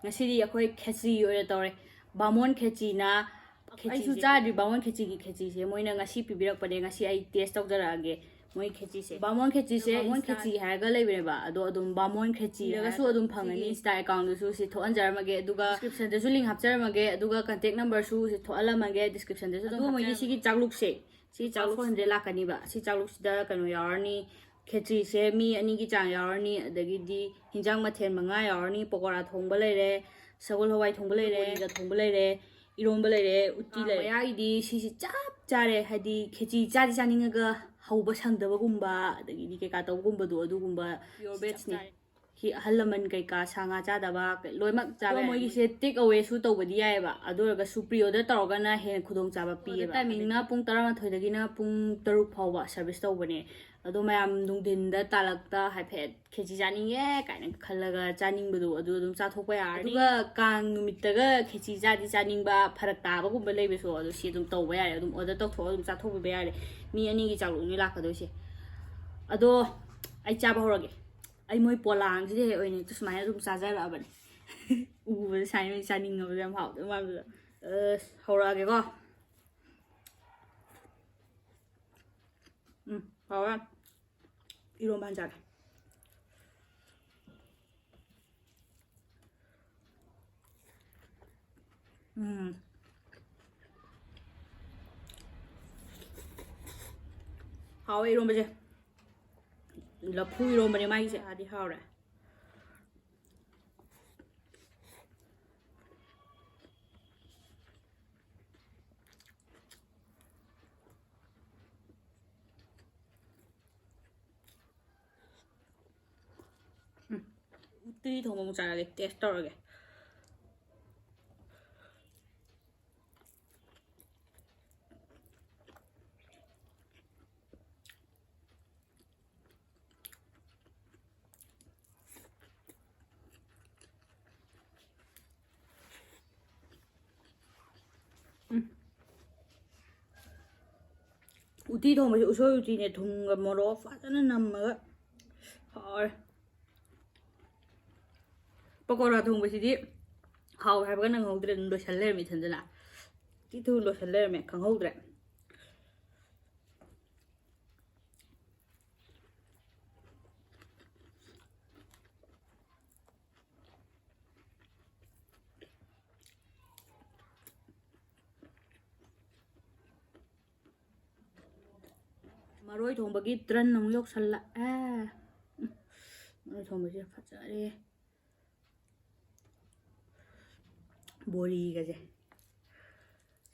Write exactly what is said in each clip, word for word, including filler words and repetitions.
ꯉꯁꯤꯗꯤ ꯑꯩꯈꯣꯏ ꯈꯦꯆꯤ ꯑꯣꯏꯅ ꯇꯧꯔꯦ꯫ ꯕꯥꯃꯣꯟ ꯈꯦꯆꯤꯅ, ꯑꯩꯁꯨ ꯈꯦꯆꯤꯁꯦ ꯆꯥꯗ꯭ꯔꯤ ꯕꯥꯃꯣꯟ ꯈꯦꯆꯤꯒꯤ ꯈꯦꯆꯤꯁꯦ꯫ ꯃꯣꯏꯅ ꯉꯁꯤ ꯄꯤꯕꯤꯔꯛꯄꯅꯦ, ꯉꯁꯤ ꯑꯩ ꯇꯦꯁ ꯇꯧꯖꯔꯛꯑꯒꯦ ꯃꯣꯏ ꯈꯦꯆꯤꯁꯦ꯫ ꯕꯥꯃꯣꯟ ꯈꯦꯆꯤꯁꯦ, ꯕꯥꯃꯣꯟ ꯏꯟꯁꯇꯥ ꯈꯦꯆꯤ ꯍꯥꯏꯔꯒ ꯂꯩꯕꯅꯦꯕ, ꯑꯗꯣ ꯑꯗꯨꯝ ꯕꯥꯃꯣꯟ ꯈꯦꯆꯤ ꯏꯔꯒꯁꯨ ꯍꯥꯏꯔꯒ ꯑꯗꯨꯝ ꯐꯪꯒꯅꯤ꯫ ꯁꯤꯒꯤ ꯏꯟꯁꯇꯥ ꯑꯦꯀꯥꯎꯟꯗꯁꯨ ꯁꯤ ꯊꯣꯛꯍꯟꯖꯔꯝꯃꯒꯦ, ꯑꯗꯨꯒ ꯗꯤꯁꯀ꯭ꯔꯤꯞꯁꯟꯗꯁꯨ ꯂꯤꯡ ꯍꯥꯞꯆꯔꯝꯃꯒꯦ, ꯑꯗꯨꯒ ꯀꯟꯇꯦꯛ ꯅꯝꯕꯔꯁꯨ ꯁꯤ ꯊꯣꯛꯍꯜꯂꯝꯃꯒꯦ ꯗꯤꯁꯀ꯭ꯔꯤꯞꯁꯟꯗꯁꯨ ꯑꯗꯨꯝ ꯑꯗꯨꯒ ꯃꯣꯏꯒꯤ ꯍꯥꯞꯆꯔꯝꯃꯒꯦ꯫ ꯁꯤꯒꯤ ꯆꯥꯛꯂꯨꯛꯁꯦ, ꯁꯤ ꯆꯥꯛꯂꯨꯛ ꯐꯣꯔ ꯍꯟꯗ꯭ꯔꯦꯗ ꯂꯥꯛꯀꯅꯤꯕ꯫ ꯁꯤ ꯆꯥꯛꯂꯨꯛꯁꯤꯗ ꯀꯩꯅꯣ ꯌꯥꯎꯔꯅꯤ, ꯈꯦꯆ꯭ꯔꯤꯁꯦ ꯃꯤ ꯑꯅꯤꯒꯤ ꯆꯥꯡ ꯌꯥꯎꯔꯅꯤ, ꯑꯗꯒꯤꯗꯤ ꯍꯤꯟꯖꯥꯡ ꯃꯊꯦꯜ ꯃꯉꯥ ꯌꯥꯎꯔꯅꯤ, ꯄꯀꯣꯔꯥ ꯊꯣꯡꯕ ꯂꯩꯔꯦ, ꯁꯒꯣꯜ ꯍꯋꯥꯏ ꯊꯣꯡꯕ ꯂꯩꯔꯦ, ꯕꯣꯔꯤꯒ ꯊꯣꯡꯕ ꯂꯩꯔꯦ, ꯏꯔꯣꯝꯕ ꯂꯩꯔꯦ, ꯎꯇꯤ ꯂꯩꯔꯦ꯫ ꯃꯌꯥꯏꯒꯤꯗꯤ ꯁꯤꯁꯤ ꯆꯞ ꯆꯥꯔꯦ, ꯍꯥꯏꯗꯤ ꯈꯦꯆ꯭ꯔꯤ ꯆꯥꯗꯤ ꯆꯥꯅꯤꯡꯉꯒ ꯍꯧꯕ ꯁꯪꯗꯕꯒꯨꯝꯕ, ꯑꯗꯒꯤꯗꯤ ꯀꯩꯀꯥ ꯇꯧꯕꯒꯨꯝꯕꯗꯣ, ꯑꯗꯨꯒꯨꯝꯕ ꯄꯤꯌꯣꯔ ꯁꯤ ꯆꯞ ꯚꯦꯖꯅꯤ꯫ ꯆꯥꯔꯦ꯫ ꯍꯤ-, ꯑꯍꯜ ꯂꯃꯟ ꯀꯩꯀꯥ ꯁꯥ ꯉꯥ ꯆꯥꯗꯕ ꯀꯩ-, ꯂꯣꯏꯅꯃꯛ ꯆꯥꯕ ꯑꯗꯣ ꯌꯥꯏ ꯃꯣꯏꯒꯤꯁꯦ ꯃꯣꯏ꯫ ꯇꯦꯛ ꯑꯋꯦꯁꯨ ꯇꯧꯕꯗꯤ ꯌꯥꯏꯑꯕ, ꯑꯗꯨ ꯑꯣꯏꯔꯒꯁꯨ ꯄ꯭ꯔꯤ ꯑꯣꯔꯗꯔ ꯇꯧꯔꯒꯅ ꯍꯦꯟꯅ ꯈꯨꯗꯣꯡꯆꯥꯕ ꯄꯤꯌꯦꯕ꯫ ꯑꯣꯔꯗꯔ ꯇꯥꯏꯃꯤꯡꯅ ꯄꯨꯡ ꯇꯔꯥꯃꯥꯊꯣꯏꯗꯒꯤꯅ ꯄꯨꯡ ꯇꯔꯨꯛ ꯐꯥꯎꯕ ꯁꯔꯚꯤꯁ ꯇꯧꯕꯅꯦ꯫ ꯑꯗꯣ ꯃꯌꯥꯝ ꯅꯨꯡꯊꯤꯟꯗ ꯇꯥꯂꯛꯇ ꯍꯥꯏꯐꯦꯠ ꯈꯦꯆꯤ ꯆꯥꯅꯤꯡꯉꯦ ꯀꯥꯏꯅ ꯈꯜꯂꯒ ꯆꯥꯅꯤꯡꯕꯗꯣ ꯑꯗꯨ ꯑꯗꯨꯝ ꯆꯥꯊꯣꯛꯄ ꯌꯥꯔꯅꯤ꯫ ꯑꯗꯨꯒ ꯀꯥꯡ ꯅꯨꯃꯤꯠꯇꯒ ꯈꯦꯆꯤ ꯆꯥꯗꯤ ꯆꯥꯅꯤꯡꯕ ꯐꯔꯛ ꯇꯥꯕꯒꯨꯝꯕ ꯂꯩꯕꯁꯨ ꯑꯗꯨ ꯁꯤ ꯑꯗꯨꯝ ꯇꯧꯕ ꯌꯥꯔꯦ, ꯑꯗꯨꯝ ꯑꯣꯔꯗꯔ ꯇꯧꯊꯣꯛꯑꯒ ꯑꯗꯨꯝ ꯆꯥꯊꯣꯛꯄꯤꯕ ꯌꯥꯔꯦ꯫ ꯃꯤ ꯑꯅꯤꯒꯤ ꯆꯥꯛꯂꯨꯛꯅꯤ ꯂꯥꯛꯀꯗꯣꯏꯁꯦ꯫ ꯑꯗꯣ ꯑꯩ ꯆꯥꯕ ꯍꯧꯔꯒꯦ꯫ ꯑꯩ ꯃꯣꯏ ꯄꯣꯂꯥꯡꯁꯤꯗ ꯍꯦꯛ ꯑꯣꯏꯅ ꯍꯦꯛꯇ ꯁꯨꯃꯥꯏꯅ ꯑꯗꯨꯝ ꯆꯥꯖꯔꯛꯑꯕꯅꯦ꯫ ꯎꯕꯗ ꯁꯨꯃꯥꯏꯅ ꯆꯥꯅꯤꯡꯉꯕꯗ ꯌꯥꯝ ꯍꯥꯎꯗꯣꯏ ꯃꯥꯟꯕꯗ꯫ ꯑꯁ, ꯍꯧꯔꯛꯑꯒꯦꯀꯣ꯫ ꯎꯝ, ꯍꯥꯎꯋꯦ꯫ ꯏꯔꯣꯝꯕ ꯍꯥꯟ ꯆꯥꯒꯦ꯫ ꯎꯝ꯫ ꯍꯥꯎꯋꯦ ꯏꯔꯣꯝꯕꯁꯦ꯫ ꯂꯐꯨ ꯏꯔꯣꯝꯕꯅꯦ ꯃꯥꯒꯤꯁꯦ꯫ ꯍꯥꯎꯗꯤ ꯍꯥꯎꯔꯦ꯫ ꯎꯝ꯫ ꯎꯇꯤ ꯊꯣꯡꯕ ꯑꯃꯨꯛ ꯆꯥꯔꯒꯦ, ꯇꯦꯁ ꯇꯧꯔꯒꯦ꯫ ꯎꯝ꯫ ꯎꯇꯤ ꯊꯣꯡꯕꯁꯦ ꯎꯁꯣꯏ ꯎꯇꯤꯅꯦ, ꯊꯨꯝꯒ ꯃꯣꯔꯣꯛ ꯐꯖꯅ ꯅꯝꯃꯒ ꯍꯥꯎꯔꯦ꯫ ꯄꯀꯧꯔꯥ ꯊꯣꯡꯕꯁꯤꯗꯤ ꯍꯥꯎꯋꯦ ꯍꯥꯏꯕꯒ ꯅꯪꯍꯧꯗ꯭ꯔꯦ, ꯑꯗꯨꯝ ꯂꯣꯏꯁꯜ ꯂꯩꯔꯝꯃꯦ ꯏꯊꯟꯗꯅ꯫ ꯇꯤ ꯊꯨꯅ ꯂꯣꯏꯁꯜ ꯂꯩꯔꯝꯃꯦ, ꯈꯪꯍꯧꯗ꯭ꯔꯦ꯫ ꯃꯔꯣꯏ ꯊꯣꯡꯕꯒꯤ ꯇ꯭ꯔꯟ ꯑꯃꯨꯛ ꯌꯧꯁꯜꯂꯛꯑꯦ꯫ ꯎꯝ, ꯃꯔꯣꯏ ꯊꯣꯡꯕꯁꯦ ꯐꯖꯔꯦ꯫ ꯕꯣꯔꯤꯒꯁꯦ꯫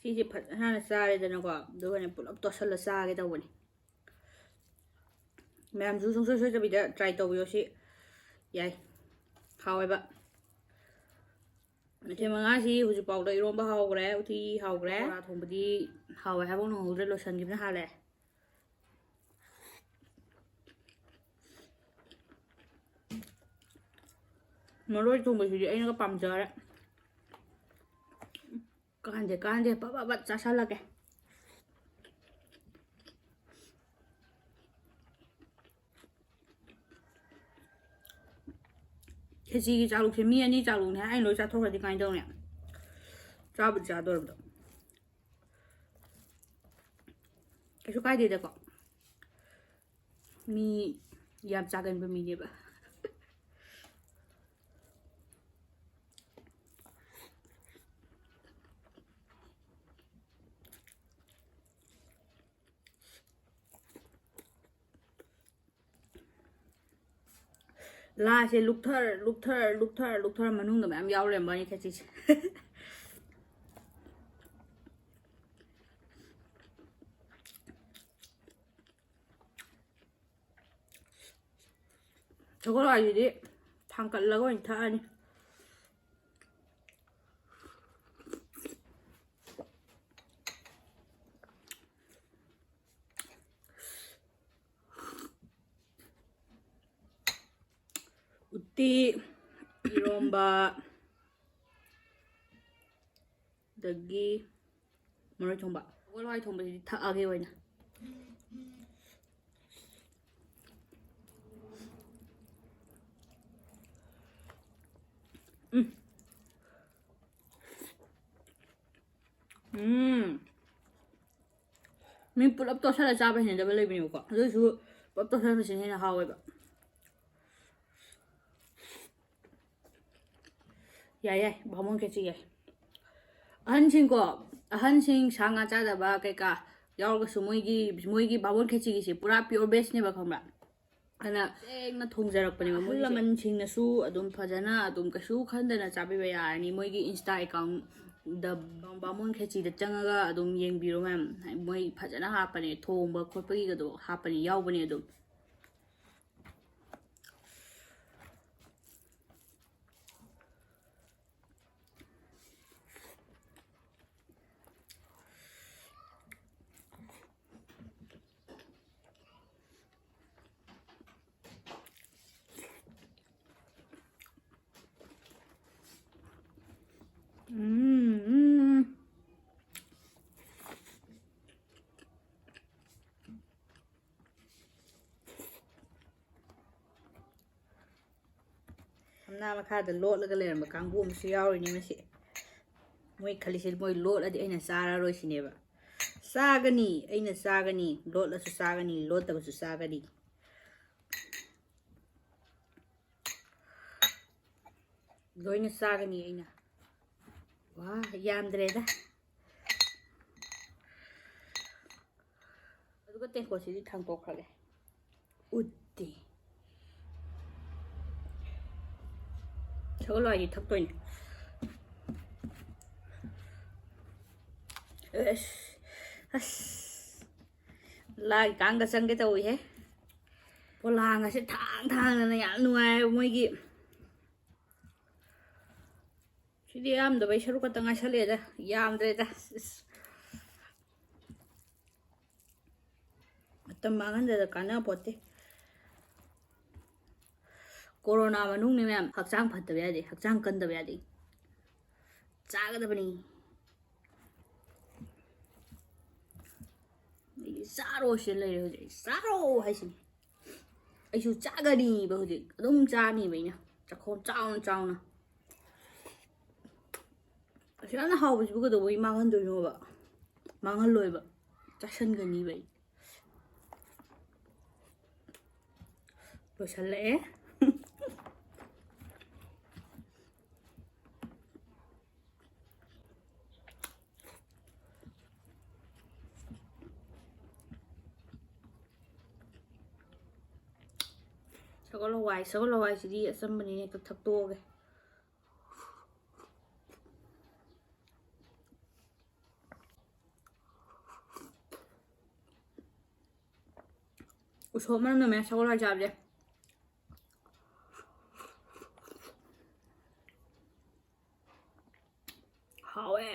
ꯁꯤꯁꯦ ꯐꯖꯅ ꯍꯥꯟꯅ ꯆꯥꯔꯦꯗꯅꯀꯣ, ꯑꯗꯨꯒꯅꯦ ꯄꯨꯂꯞ ꯇꯣꯠꯁꯜꯂ ꯆꯥꯒꯦ ꯇꯧꯕꯅꯤ꯫ ꯃꯌꯥꯝꯁꯨ ꯁꯨꯡꯁꯣꯏ ꯁꯣꯏꯗꯕꯤꯗ try ꯇꯧꯕꯤꯌꯣ꯫ ꯁꯤ ꯌꯥꯏ, ꯍꯥꯎꯋꯦꯕ꯫ ꯃꯊꯦꯜ ꯃꯉꯥꯁꯤ ꯍꯧꯖꯤꯛꯐꯥꯎꯗ ꯏꯔꯣꯝꯕ ꯍꯥꯎꯈ꯭ꯔꯦ, ꯎꯇꯤ ꯍꯥꯎꯈ꯭ꯔꯦ, ꯕꯣꯔꯥ ꯊꯣꯡꯕꯗꯤ ꯍꯥꯎꯋꯦ ꯍꯥꯏꯕ ꯅꯪꯍꯧꯗ꯭ꯔꯦ, ꯂꯣꯏꯁꯤꯟꯈꯤꯕꯅ ꯍꯥꯜꯂꯦ꯫ ꯃꯔꯣꯏ ꯊꯣꯡꯕꯁꯤꯗꯤ ꯑꯩꯅꯒ ꯄꯥꯝꯖꯔꯦ꯫ ꯀꯥꯟꯗꯦ, ꯀꯥꯟꯗꯦ, ꯄꯠ ꯄꯠ ꯄꯠ ꯆꯥꯁꯜꯂꯒꯦ꯫ ꯈꯦꯆꯤꯒꯤ ꯆꯥꯂꯨꯛꯁꯦ ꯃꯤ ꯑꯅꯤ ꯆꯥꯂꯨꯛꯅꯦ ꯍꯥꯏ, ꯑꯩꯅ ꯂꯣꯏ ꯆꯥꯊꯣꯛꯈ꯭ꯔꯗꯤ ꯀꯃꯥꯏꯅ ꯇꯧꯅꯤ? ꯆꯥꯕꯨꯗꯤ ꯆꯥꯗꯣꯔꯕꯗꯣ꯫ ꯀꯩꯁꯨ ꯀꯥꯏꯗꯦꯗꯀꯣ꯫ ꯃꯤ ꯌꯥꯝ ꯆꯥꯒꯟꯕ ꯃꯤꯅꯦꯕ꯫ ꯂꯥꯁꯦ ꯂꯨꯛꯊꯔ, ꯂꯨꯛꯊꯔ, ꯂꯨꯛꯊꯔ, ꯂꯨꯛꯊꯔ ꯃꯅꯨꯡꯗ ꯃꯌꯥꯝ ꯌꯥꯎ ꯂꯩꯔꯝꯕꯅꯤ ꯈꯦꯆꯤꯁꯦ꯫ ꯁꯒꯣꯜ ꯍꯋꯥꯏꯁꯤꯗꯤ ꯊꯥꯡꯀꯠꯂꯒ ꯑꯣꯏꯅ ꯊꯛꯑꯅꯤ꯫ ꯎꯇꯤ, ꯏꯔꯣꯝꯕ, ꯑꯗꯒꯤ ꯃꯔꯣꯏ ꯊꯣꯡꯕ꯫ ꯁꯒꯣꯜ ꯍꯋꯥꯏ ꯊꯣꯡꯕꯁꯤꯗꯤ ꯊꯛꯑꯒꯦ ꯑꯣꯏꯅ꯫ ꯎꯝ꯫ ꯃꯤ ꯄꯨꯂꯞ ꯇꯣꯠꯁꯜꯂ ꯆꯥꯕ ꯍꯩꯅꯗꯕ ꯂꯩꯕꯅꯦꯕꯀꯣ, ꯑꯗꯨ ꯑꯣꯏꯁꯨ ꯄꯨꯂꯞ ꯇꯣꯠꯁꯟꯕꯁꯤꯅ ꯍꯦꯟꯅ ꯍꯥꯎꯋꯦꯕ꯫ ꯌꯥꯏ, ꯌꯥꯏ, ꯕꯥꯃꯣꯟ ꯈꯦꯆꯤ ꯌꯥꯏ꯫ ꯑꯍꯟꯁꯤꯡꯀꯣ, ꯑꯍꯟꯁꯤꯡ ꯁꯥ ꯉꯥ ꯆꯥꯗꯕ ꯀꯩꯀꯥ ꯌꯥꯎꯔꯒꯁꯨ ꯃꯣꯏꯒꯤ, ꯃꯣꯏꯒꯤ ꯕꯥꯃꯣꯟ ꯈꯦꯆꯤꯒꯤꯁꯦ ꯄꯨꯔꯥ pure vegꯅꯦꯕ, ꯈꯪꯕ꯭ꯔꯥ? ꯑꯗꯨꯅ ꯁꯦꯡꯅ ꯊꯣꯡꯖꯔꯛꯄꯅꯦꯕ꯫ ꯑꯍꯜ ꯃꯣꯏꯒꯤꯁꯦ ꯂꯃꯟꯁꯤꯡꯅꯁꯨ ꯑꯗꯨꯝ ꯐꯖꯅ ꯑꯗꯨꯝ ꯀꯩꯁꯨ ꯈꯟꯗꯅ ꯆꯥꯕꯤꯕ ꯌꯥꯔꯅꯤ꯫ ꯃꯣꯏꯒꯤ Insta accountꯗ ꯕꯥꯃꯣꯟ ꯈꯦꯆꯤꯗ ꯆꯪꯉꯒ ꯑꯗꯨꯝ ꯌꯦꯡꯕꯤꯔꯣ ꯃꯌꯥꯝ꯫ ꯃꯣꯏ ꯐꯖꯅ ꯍꯥꯞꯄꯅꯦ, ꯊꯣꯡꯕ ꯈꯣꯠꯄꯒꯤꯒꯗꯣ ꯍꯥꯞꯄꯅꯦ, ꯌꯥꯎꯕꯅꯦ ꯑꯗꯨꯝ꯫ ꯎꯝ, ꯎꯝ꯫ ꯊꯝꯅꯥ ꯃꯈꯥꯗ ꯂꯣꯠꯂꯒ ꯂꯩꯔꯝꯕ ꯀꯥꯡꯕꯨ ꯑꯃꯁꯨ ꯌꯥꯎꯔꯤꯅꯤ ꯃꯁꯤ꯫ ꯃꯣꯏ ꯈꯜꯂꯤꯁꯦ ꯃꯣꯏ ꯂꯣꯠꯂꯗꯤ ꯑꯩꯅ ꯆꯥꯔꯔꯣꯏ ꯁꯤꯅꯦꯕ꯫ ꯆꯥꯒꯅꯤ, ꯑꯩꯅ ꯆꯥꯒꯅꯤ, ꯂꯣꯠꯂꯁꯨ ꯆꯥꯒꯅꯤ, ꯂꯣꯠꯇꯕꯁꯨ ꯆꯥꯒꯅꯤ꯫ ꯂꯣꯏꯅ ꯆꯥꯒꯅꯤ ꯑꯩꯅ꯫ ꯋꯥ, ꯌꯥꯝꯗ꯭ꯔꯦꯗ꯫ ꯑꯗꯨꯒ ꯇꯦꯡꯀꯣꯠꯁꯤꯗꯤ ꯊꯥꯡꯇꯣꯛꯈ꯭ꯔꯒꯦ꯫ ꯎꯠꯇꯤ꯫ ꯁꯒꯣꯜ ꯍꯋꯥꯏꯗꯤ ꯊꯛꯇꯣꯏꯅꯦ꯫ ꯑꯁ, ꯑꯁ, ꯂꯥꯒꯤ ꯀꯥꯡꯒ ꯆꯪꯒꯦ ꯇꯧꯏꯍꯦ꯫ ꯄꯣꯂꯥꯡ ꯑꯁꯦ ꯊꯥꯡ ꯊꯥꯡꯗꯅ ꯌꯥꯝ ꯅꯨꯡꯉꯥꯏ ꯃꯣꯏꯒꯤ꯫ ꯁꯤꯗꯤ ꯌꯥꯝꯗꯕꯩ ꯁꯔꯨꯛ ꯈꯛꯇ ꯉꯥꯏꯁꯜꯂꯛꯑꯦꯗ, ꯌꯥꯝꯗ꯭ꯔꯦꯗ꯫ ꯏꯁ꯫ ꯃꯇꯝ ꯃꯥꯡꯍꯟꯗꯅ ꯀꯥꯟꯅꯄꯣꯠꯇꯦ꯫ ꯀꯣꯔꯣꯅꯥ ꯃꯅꯨꯡꯅꯤ ꯃꯌꯥꯝ, ꯍꯛꯆꯥꯡ ꯐꯠꯇꯕ ꯌꯥꯗꯦ, ꯍꯛꯆꯥꯡ ꯀꯟꯗꯕ ꯌꯥꯗꯦ꯫ ꯆꯥꯒꯗꯕꯅꯤ꯫ ꯑꯩꯗꯤ ꯆꯥꯔꯣ ꯁꯤꯗ ꯂꯩꯔꯦ ꯍꯧꯖꯤꯛ꯫ ꯑꯩ ꯆꯥꯔꯣ ꯍꯥꯏꯁꯤꯅꯤ꯫ ꯑꯩꯁꯨ ꯆꯥꯒꯅꯤꯕ ꯍꯧꯖꯤꯛ꯫ ꯑꯗꯨꯝ ꯆꯥꯅꯤꯕ ꯑꯩꯅ꯫ ꯆꯥꯛꯈꯣꯝ ꯆꯥꯎꯅ ꯆꯥꯎꯅ꯫ ꯁꯨꯛ ꯌꯥꯝꯅ ꯍꯥꯎꯕꯁꯤꯕꯨ ꯀꯩꯗꯧꯕꯩ ꯃꯥꯡꯍꯟꯗꯣꯏꯅꯣꯕ? ꯃꯥꯡꯍꯜꯂꯣꯏꯕ꯫ ꯆꯥꯁꯟꯒꯅꯤꯕ ꯑꯩ꯫ ꯂꯣꯏꯁꯜꯂꯛꯑꯦ꯫ ꯁꯒꯣꯜ ꯍꯋꯥꯏ, ꯁꯒꯣꯜ ꯍꯋꯥꯏꯁꯤꯗꯤ ꯑꯆꯝꯕꯅꯤꯅ ꯍꯦꯛꯇ ꯊꯛꯇꯣꯛꯑꯒꯦ꯫ ꯎꯁꯣꯞ ꯃꯅꯝ ꯅꯝꯃꯦ ꯁꯒꯣꯜ ꯍꯋꯥꯏ ꯆꯥꯕꯁꯦ꯫ ꯍꯥꯎꯋꯦ꯫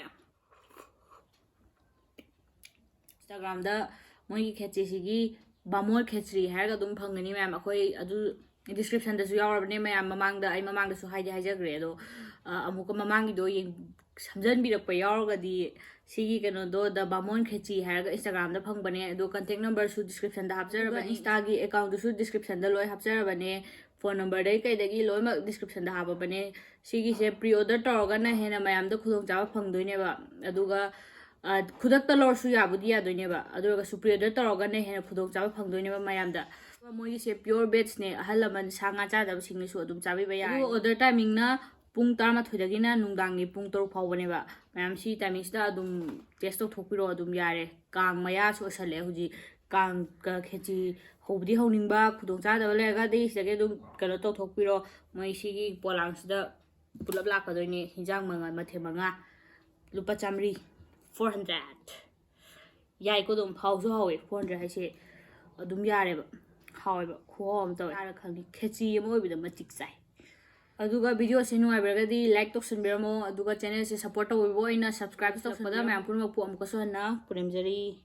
Instagramꯗ ꯃꯣꯏꯒꯤ ꯈꯦꯆ꯭ꯔꯤꯁꯤꯒꯤ ꯕꯥꯃꯣꯟ ꯈꯦꯆ꯭ꯔꯤ ꯍꯥꯏꯔꯒ ꯑꯗꯨꯝ ꯐꯪꯒꯅꯤ ꯃꯌꯥꯝ꯫ ꯑꯩꯈꯣꯏ ꯑꯗꯨ descriptionꯗꯁꯨ ꯌꯥꯎꯔꯕꯅꯦ ꯃꯌꯥꯝ꯫ ꯃꯃꯥꯡꯗ, ꯑꯩ ꯃꯃꯥꯡꯗꯁꯨ ꯍꯥꯏꯗꯤ ꯍꯥꯏꯖꯈ꯭ꯔꯦ, ꯑꯗꯣ, ꯑ, ꯑꯃꯨꯛꯀ ꯃꯃꯥꯡꯒꯤꯗꯣ ꯌꯦꯡ-, ꯁꯝꯖꯟꯕꯤꯔꯛꯄ ꯌꯥꯎꯔꯒꯗꯤ ꯁꯤꯒꯤ ꯀꯩꯅꯣꯗꯣ, The ꯕꯥꯃꯣꯟ ꯈꯦꯆꯤ ꯍꯥꯏꯔꯒ Instagramꯗ ꯐꯪꯕꯅꯦ꯫ ꯑꯗꯣ contact numberꯁꯨ descriptionꯗ ꯍꯥꯞꯆꯔꯕꯅꯦ, ꯑꯗꯨꯒ Instaꯒꯤ accountꯗꯨꯁꯨ descriptionꯗ ꯂꯣꯏ ꯍꯥꯞꯆꯔꯕꯅꯦ꯫ Phone numberꯗꯩ ꯀꯩꯗꯒꯤ ꯂꯣꯏꯅꯃꯛ descriptionꯗ ꯍꯥꯞꯄꯕꯅꯦ꯫ ꯁꯤꯒꯤꯁꯦ pre order ꯇꯧꯔꯒꯅ ꯍꯦꯟꯅ ꯃꯌꯥꯝꯗ ꯈꯨꯗꯣꯡꯆꯥꯕ ꯐꯪꯗꯣꯏꯅꯦꯕ꯫ ꯑꯗꯨꯒ, ꯑ, ꯈꯨꯗꯛꯇ ꯂꯧꯔꯁꯨ ꯌꯥꯕꯨꯗꯤ ꯌꯥꯗꯣꯏꯅꯦꯕ, ꯑꯗꯨ ꯑꯣꯏꯔꯒꯁꯨ pre order ꯇꯧꯔꯒꯅ ꯍꯦꯟꯅ ꯈꯨꯗꯣꯡꯆꯥꯕ ꯐꯪꯗꯣꯏꯅꯦꯕ ꯃꯌꯥꯝꯗ꯫ ꯃꯣꯏꯒꯤꯁꯦ pure vegꯅꯦ, ꯑꯍꯜ ꯂꯃꯟ ꯁꯥ ꯉꯥ ꯆꯥꯗꯕꯁꯤꯡꯅꯁꯨ ꯑꯗꯨꯝ ꯆꯥꯕꯤꯕ ꯌꯥꯏ꯫ ꯑꯗꯨꯒ order timingꯅ ꯄꯨꯡ ꯇꯔꯥꯃꯥꯊꯣꯏꯗꯒꯤꯅ ꯅꯨꯡꯗꯥꯡꯒꯤ ꯄꯨꯡ ꯇꯔꯨꯛ ꯐꯥꯎꯕꯅꯦꯕ꯫ ꯃꯌꯥꯝ ꯁꯤ timingsꯇ ꯑꯗꯨꯝ test ꯇꯧꯊꯣꯛꯄꯤꯔꯣ, ꯑꯗꯨꯝ ꯌꯥꯔꯦ꯫ ꯀꯥꯡ ꯃꯌꯥꯁꯨ ꯑꯣꯏꯁꯜꯂꯛꯑꯦ ꯍꯧꯖꯤꯛ꯫ ꯀꯥꯡ ꯈꯦꯆꯤ ꯍꯧꯕꯗꯤ ꯍꯧꯅꯤꯡꯕ, ꯈꯨꯗꯣꯡꯆꯥꯗꯕ ꯂꯩꯔꯒꯗꯤ ꯁꯤꯗꯒꯤ ꯑꯗꯨꯝ ꯀꯩꯅꯣ ꯇꯧꯊꯣꯛꯄꯤꯔꯣ꯫ ꯃꯣꯏ ꯁꯤꯒꯤ ꯄꯣꯂꯥꯡꯁꯤꯗ ꯄꯨꯂꯞ ꯂꯥꯛꯀꯗꯣꯏꯅꯦ꯫ ꯍꯤꯟꯖꯥꯡ ꯃꯉꯥ, ꯃꯊꯦꯜ ꯃꯉꯥ, ꯂꯨꯄꯥ ꯆꯥꯝꯃꯔꯤ, four hundred꯫ ꯌꯥꯏꯀꯣ, ꯑꯗꯨꯝ ꯍꯥꯎꯁꯨ ꯍꯥꯎꯋꯦ꯫ Four hundred ꯍꯥꯏꯁꯦ ꯑꯗꯨꯝ ꯌꯥꯔꯦꯕ, ꯍꯥꯎꯋꯦꯕ, ꯈꯨꯍꯥꯎ ꯑꯃ ꯇꯧꯋꯦ꯫ ꯆꯥꯔ ꯈꯪꯅꯤ, ꯈꯦꯆꯤ ꯑꯃ ꯑꯣꯏꯕꯗ ꯃꯇꯤꯛ ꯆꯥꯏ꯫ ꯑꯗꯨꯒ videoꯁꯦ ꯅꯨꯡꯉꯥꯏꯕꯤꯔꯒꯗꯤ like ꯇꯧꯁꯟꯕꯤꯔꯝꯃꯣ, ꯑꯗꯨꯒ channelꯁꯦ support ꯇꯧꯕꯤꯕ ꯑꯣꯏꯅ subscribe ꯇꯧꯁꯜꯂꯛꯄꯗ ꯃꯌꯥꯝ ꯄꯨꯝꯅꯃꯛꯄꯨ ꯑꯃꯨꯛꯀꯁꯨ ꯍꯟꯅ ꯄꯨꯅꯦꯝꯖꯔꯤ꯫